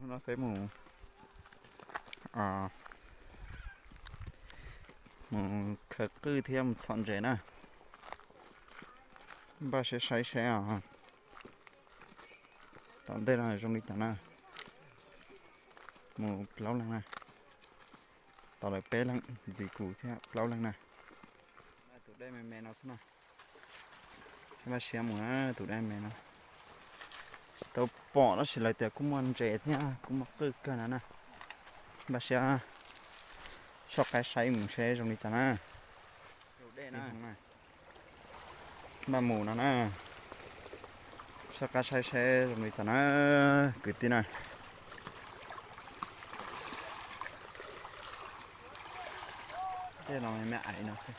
Hnub no peb mus, mus khaws qwj thiab mus txhom ntses na. Npaj siab saib seb os, tom ntej no zoo li cas na. Mus plaub leeg na, tom lawv peb leeg ntxiv kuv thiab plaub leeg na. Tus dej me me no xwb na. Npaj siab mus na, tus dej me no. Tau pom tab sis lawv tias kuj muaj ntses thiab kuj muaj qwj kawg no na. Npaj siab soj qab saib mus seb zoo li cas na. Npaj mus no na, soj qab saib seb zoo li cas na, kwv tij na. Tej no me me aiv no xwb.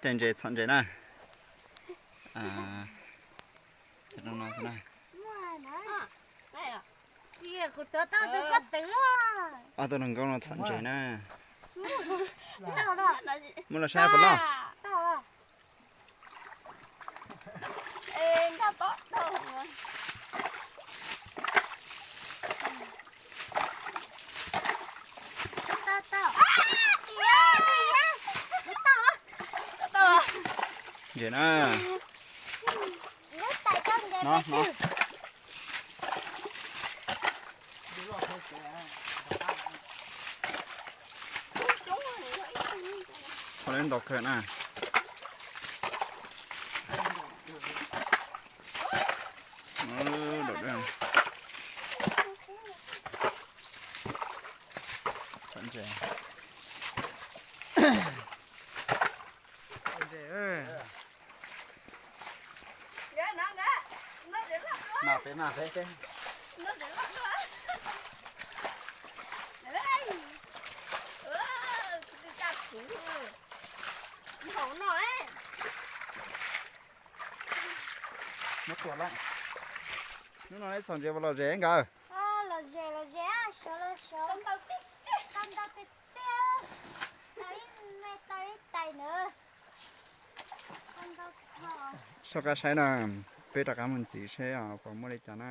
Cais ntses txhom ntses na. Cov no no xwb na. Ob tug hluas nkauj no txhom ntses na. Muab los saib puas loj. Ntses na. No, no. Txhom li ntau kawg na. Txhom ntses. Mas peb mas peb seb. Muab tuam lawm. Hnub no neb txhom ntses puas lom zem nkawd? Lom zem, lom zem, sov los sov. Tau ntau tiag tiag. Tau ib me, tau ib tais na. Soj qab saib na, peb rov qab mus ntxiv seb puas muaj li cas na.